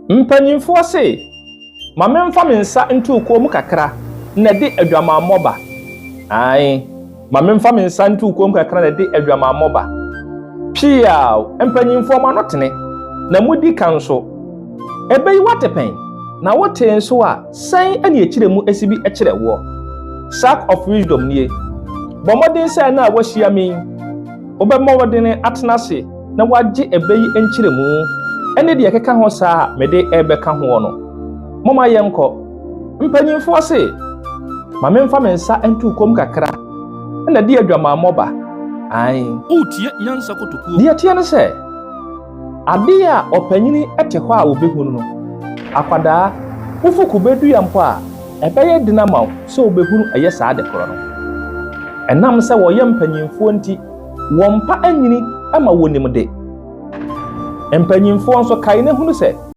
Mpanyimfoɔ se, "Ma memfa me nsa nto wo kɔn mu kakra na ɛde adwamammɔ ba." Ae, ma memfa me nsa nto wo kɔn mu kakra na ɛde adwamammɔ ba. Piaw, mpanyimfoɔ mo ano tene, na modi ka nso. Ɛbɛ yi woate pɛn, na wotee nso a, sɛn ne ɛkyerɛ mu asi bi kyerɛ woɔ? Sack of Wisdom nie. Bɔ mmɔden sɛ ɛnnɛ a woahyia me yi, wobɛmmɔ mmɔden atena ase na woagye ɛbɛ yi nkyerɛmu ne deɛ ɛkeka ho saa a mede rebɛka hoɔ no. Momma yɛnkɔ. Mpanyimfoɔ se, Ma memfa me nsa nto wo kɔn mu kakra na di adwamammɔ ba. Ae. Woretie Nyansa Kotokuo. Deɛ ɛteɛ ne sɛ, adeɛ a ɔpanyini te hɔ a ɔbɛhunu no, akwadaa, wofu kube dua mpo a, ɛbɛyɛ den ama wo sɛ wobɛhunu ɛyɛ saa ade korɔ no. Ɛnam sɛ wɔyɛ mpanyimfoɔ nti, wɔn mpa anyini ma wɔnim de. Mpanyimfoɔ nso, kae na hunu sɛ,